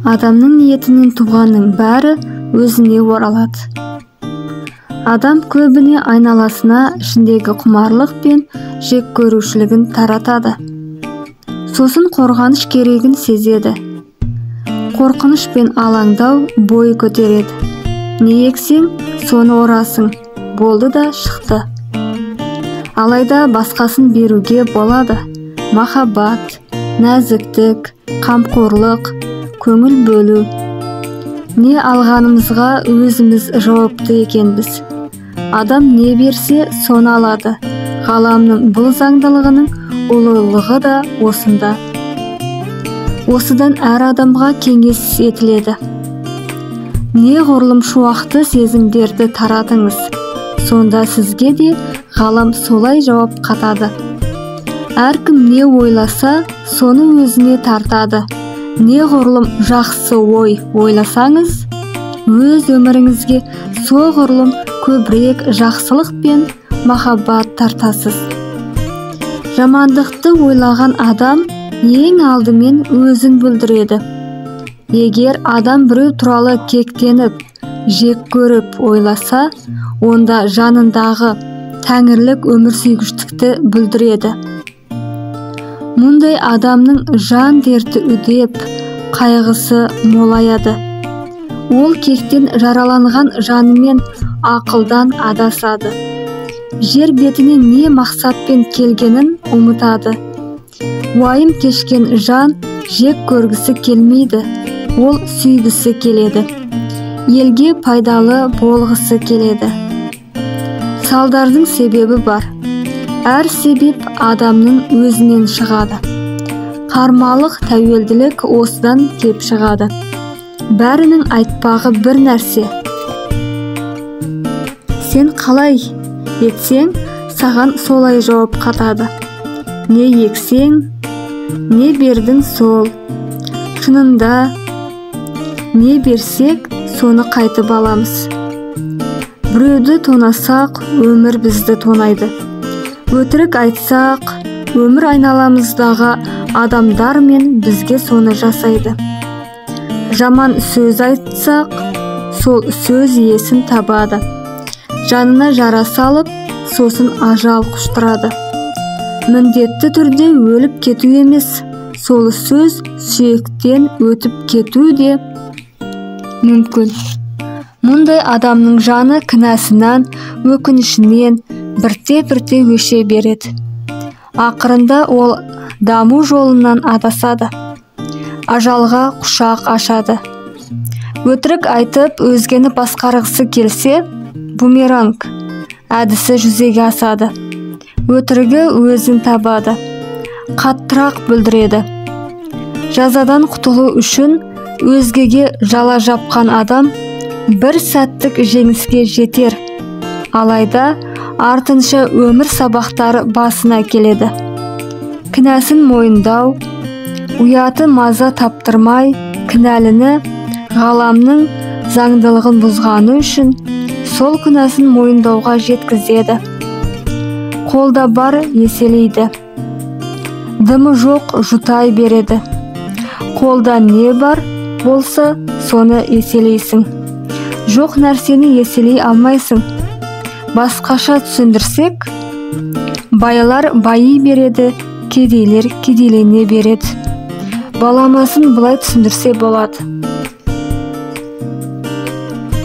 Адамның ниетінен туғанның бәрі өзіне оралады. Адам көбіне айналасына ішіндегі құмарлық пен жек көрушілігін таратады. Сосын қорғаныш керегін сезеді. Қорқыныш пен алаңдау бой көтереді. Не ексең, соны орасың. Болды да шықты. Алайда басқасын беруге болады. Махаббат, нәзіктік, қамқорлық, көңіл бөлу. Не алғанымызға өзіміз жауапты екенбіз. Адам не берсе, соны алады. Ғаламның бұл заңдылығының ұлылығы да осында. Осыдан әр адамға кеңес етіледі. Неғұрлым шуақты сезімдерді таратыңыз, сонда сізге де ғалам солай жауап қатады. Әркім не ойласа, соны өзіне тартады. Неғұрлым жақсы ой ойласаңыз, өз өміріңізге соғұрлым көбірек жақсылық пен махаббат тартасыз. Жамандықты ойлаған адам ең алдымен өзін бүлдіреді. Егер адам біреу туралы кектеніп, жек көріп ойласа, онда жанындағы тәңірлік өмір сүйгіштікті бүлдіреді. Мұндай адамның жан дерті үдеп, қайғысы молаяды. Ол кектен жараланған жанымен ақылдан адасады. Жер бетіне не мақсатпен келгенін ұмытады. Уайым кешкен жан жек көргісі келмейді, ол сүйгісі келеді. Елге пайдалы болғысы келеді. Салдардың себебі бар. Әр себеп адамның өзінен шығады. Қармалық тәуелділік осыдан кеп шығады. Бәрінің айтпағы бір нәрсе. Сен қалай етсең, саған солай жауап қатады. Не ексең, не бердің сол. Шынында, не берсек, соны қайтып аламыз. Біреуді тонасақ, өмір бізді тонайды. Өтірік айтсақ, өмір айналамыздағы адамдар мен бізге соны жасайды. Жаман сөз айтсақ, сол сөз иесін табады. Жанына жара салып, сосын ажал құштырады. Міндетті түрде өліп кету емес, сол сөз сүйектен өтіп кету де мүмкін. Мұндай адамның жаны кінәсінен, өкінішінен бірте-бірте өше береді. Ақырында ол даму жолынан адасады. Ажалға құшақ ашады. Өтірік айтып, өзгені басқарғысы келсе, бумеранг әдісі жүзеге асады. Өтірігі өзін табады. Қаттырақ бүлдіреді. Жазадан құтылу үшін өзгеге жала жапқан адам бір сәттік жеңіске жетер. Алайда артынша өмір сабақтары басына келеді. Кінәсін мойындау, ұяты маза таптырмай, кінәліні ғаламның заңдылығын бұзғаны үшін сол күнәсін мойындауға жеткізеді. Қолда бар еселейді. Дымы жоқ жұтай береді. Қолда не бар болса, соны еселейсің. Жоқ нәрсені еселей алмайсың. Басқаша түсіндірсек, байлар байи береді, кедейлер кедейлене береді. Баламасын былай түсіндірсе болады.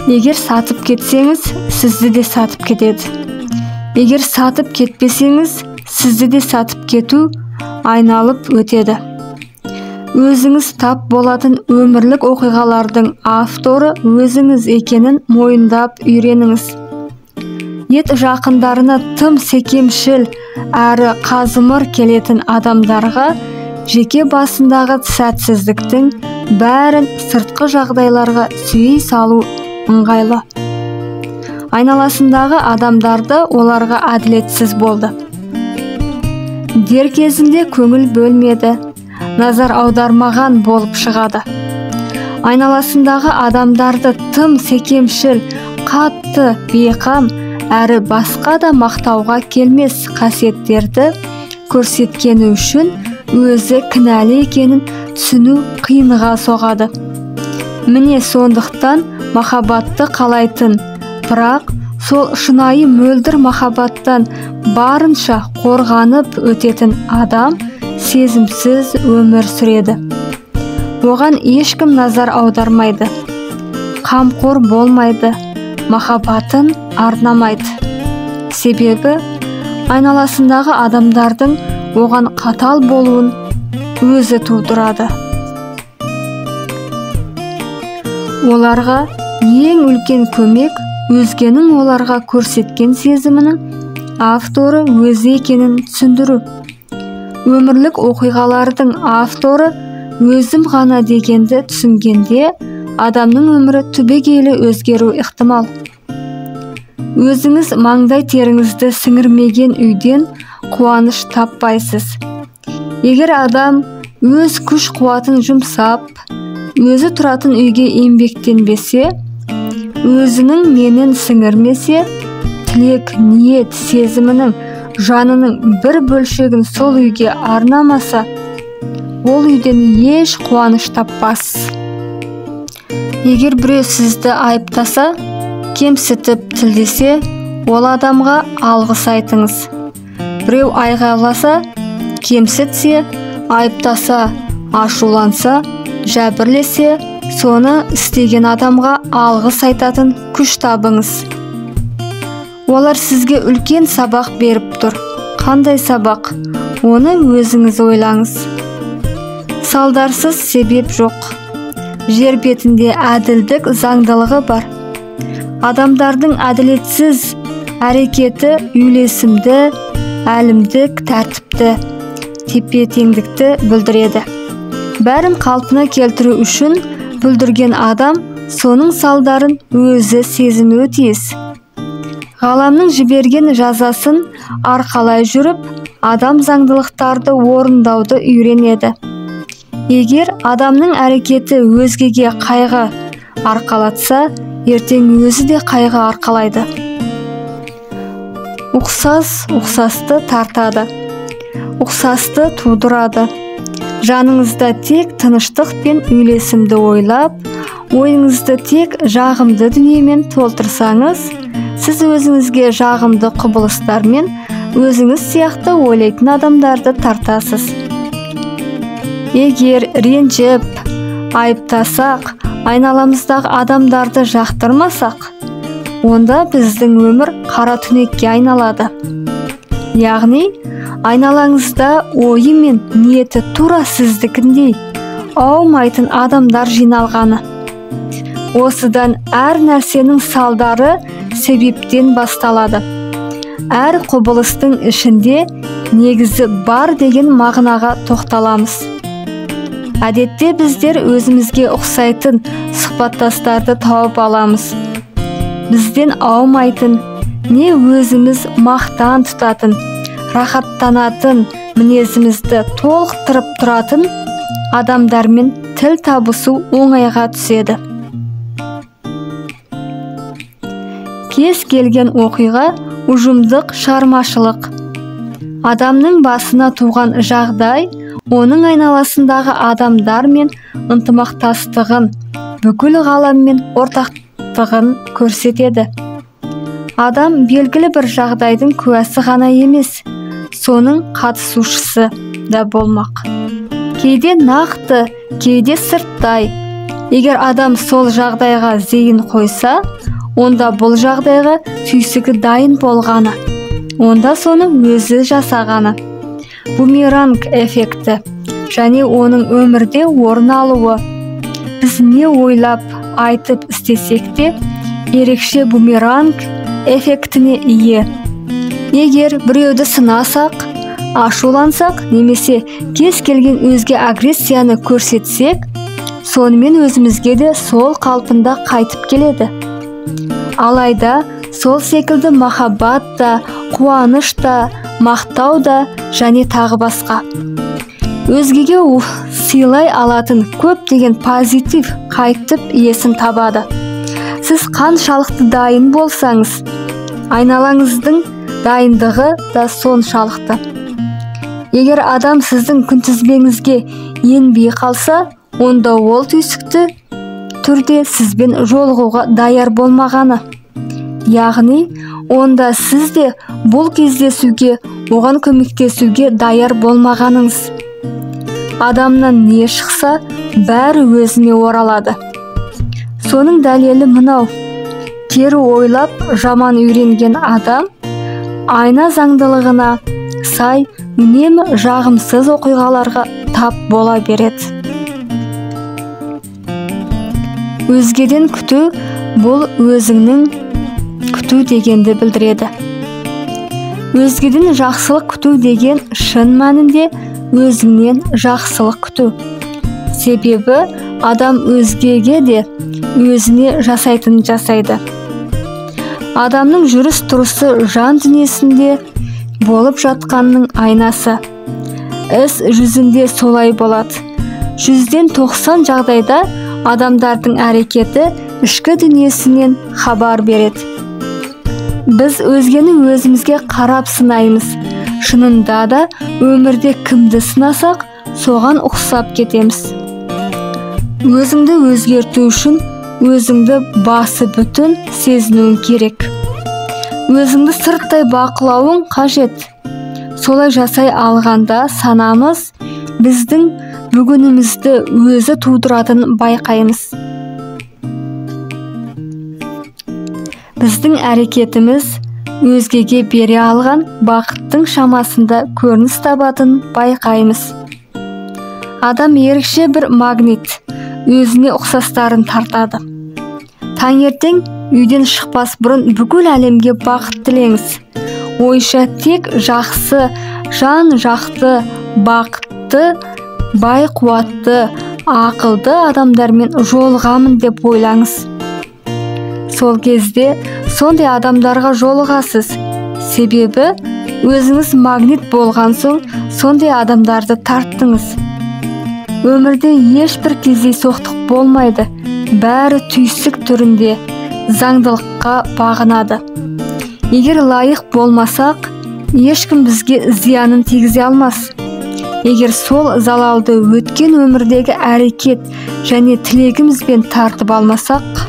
Егер сатып кетсеңіз, сізді де сатып кетеді. Егер сатып кетпесеңіз, сізді де сатып кету айналып өтеді. Өзіңіз тап болатын өмірлік оқиғалардың авторы өзіңіз екенін мойындап үйреніңіз. Ет жақындарына тым секемшіл әрі қазымыр келетін адамдарға жеке басындағы сәтсіздіктің бәрін сыртқы жағдайларға сүйей салу ыңғайлы. Айналасындағы адамдарды оларға әділетсіз болды. Дер кезінде көңіл бөлмеді, назар аудармаған болып шығады. Айналасындағы адамдарды тым секемшіл, қатты, бейқам, әрі басқа да мақтауға келмес қасиеттерді көрсеткені үшін өзі кінәлі екенін түсіну қиынға соғады. Міне сондықтан махаббатты қалайтын, бірақ сол шынайы мөлдір махаббаттан барынша қорғанып өтетін адам сезімсіз өмір сүреді. Оған ешкім назар аудармайды, қамқор болмайды, махаббатын арнамайды. Себебі айналасындағы адамдардың оған қатал болуын өзі тудырады. Оларға ең үлкен көмек өзгенің оларға көрсеткен сезімінің авторы өзі екенін түсіндіру. Өмірлік оқиғалардың авторы өзім ғана дегенді түсінгенде адамның өмірі түбегейлі өзгеру ықтимал. Өзіңіз маңдай теріңізді сіңірмеген үйден қуаныш таппайсыз. Егер адам өз күш қуатын жұмсап, өзі тұратын үйге еңбектенбесе, өзінің менін сіңірмесе, тілек, ниет, сезімінің, жанының бір бөлшегін сол үйге арнамаса, ол үйден еш қуаныш таппас. Егер біреу сізді айыптаса, кемсітіп тілдесе, ол адамға алғыс айтыңыз. Біреу айғайласа, кемсітсе, айыптаса, ашуланса, жәбірлесе, соны істеген адамға алғыс айтатын күш табыңыз. Олар сізге үлкен сабақ беріп тұр. Қандай сабақ? Оны өзіңіз ойлаңыз. Салдарсыз себеп жоқ. Жер бетінде әділдік заңдылығы бар. Адамдардың әділетсіз әрекеті үйлесімді, әлімдік тәртіпті, тепе-теңдікті бүлдіреді. Бәрін қалпына келтіру үшін бүлдірген адам соның салдарын өзі сезінуі тиіс. Ғаламның жіберген жазасын арқалай жүріп, адам заңдылықтарды орындауды үйренеді. Егер адамның әрекеті өзгеге қайғы арқалатса, ертең өзі де қайғы арқалайды. Ұқсас ұқсасты тартады, ұқсасты тудырады. Жаныңызда тек тыныштық пен үйлесімді ойлап, ойыңызды тек жағымды дүниемен толтырсаңыз, сіз өзіңізге жағымды құбылыстармен өзіңіз сияқты ойлайтын адамдарды тартасыз. Егер ренжіп, айыптасақ, айналамыздағы адамдарды жақтырмасақ, онда біздің өмір қара түнекке айналады. Яғни, айналаңызда ойы мен ниеті тура сіздікіндей аумайтын адамдар жиналғаны. Осыдан әр нәрсенің салдары себептен басталады. Әр құбылыстың ішінде негізі бар деген мағынаға тоқталамыз. Әдетте біздер өзімізге ұқсайтын сұхбаттастарды тауып аламыз. Бізден аумайтын, не өзіміз мақтан тұтатын, рахаттанатын, мінезімізді толықтырып тұратын адамдармен тіл табысу оңайға түседі. Кез келген оқиға ұжымдық шығармашылық. Адамның басына туған жағдай оның айналасындағы адамдармен ынтымақтастығын, бүкіл ғаламмен ортақтығын көрсетеді. Адам белгілі бір жағдайдың куәсі ғана емес, соның қатысушысы да болмақ. Кейде нақты, кейде сырттай. Егер адам сол жағдайға зейін қойса, онда бұл жағдайға түйсігі дайын болғаны, онда соны өзі жасағаны. Бумеранг эффекті және оның өмірде орын алуы. Біз не ойлап, айтып істесек те, ерекше бумеранг эффектіне ие. Егер біреуді сынасақ, ашулансақ немесе кез келген өзге агрессияны көрсетсек, сонымен өзімізге де сол қалпында қайтып келеді. Алайда сол секілді махаббат та, қуаныш та, мақтау да және тағы басқа. Өзгеге сыйлай алатын көптеген позитив қайтып иесін табады. Сіз қаншалықты дайын болсаңыз, айналаңыздың дайындығы да соншалықты. Егер адам сіздің күнтізбеңізге енбей қалса, онда ол түйсікті түрде сізбен жолығуға даяр болмағаны. Яғни, онда сіз де бұл кездесуге, оған көмектесуге даяр болмағаныңыз. Адамнан не шықса, бәрі өзіне оралады. Соның дәлелі мынау. Кері ойлап, жаман үйренген адам айна заңдылығына сай үнемі жағымсыз оқиғаларға тап бола береді. Өзгеден күту бұл өзіңнің күту дегенді білдіреді. Өзгеден жақсылық күту деген шын мәнінде өзіңнен жақсылық күту. Себебі адам өзгеге де өзіне жасайтынын жасайды. Адамның жүріс-тұрысы жан дүниесінде болып жатқанның айнасы. Іс жүзінде солай болады. 90% жағдайда адамдардың әрекеті ішкі дүниесінен хабар береді. Біз өзгені өзімізге қарап сынаймыз. Шынында да өмірде кімді сынасақ, соған ұқсап кетеміз. Өзіңді өзгерту үшін өзіңді басы бүтін сезінуің керек. Өзіңді сырттай бақылауың қажет. Солай жасай алғанда санамыз біздің бүгінімізді өзі тудыратынын байқаймыз. Біздің әрекетіміз өзгеге бере алған бақыттың шамасында көрініс табатынын байқаймыз. Адам ерекше бір магнит, өзіне ұқсастарын тартады. Таңертең үйден шықпас бұрын бүкіл әлемге бақыт тілеңіз. Ойша тек жақсы, жан жақты, бақытты, бай қуатты, ақылды адамдармен жолығамын деп ойлаңыз. Сол кезде сондай адамдарға жолығасыз. Себебі өзіңіз магнит болған соң сондай адамдарды тарттыңыз. Өмірде ешбір кездейсоқтық болмайды, бәрі түйсік түрінде заңдылыққа бағынады. Егер лайық болмасақ, ешкім бізге зиянын тигізе алмас. Егер сол залалды өткен өмірдегі әрекет және тілегімізбен тартып алмасақ,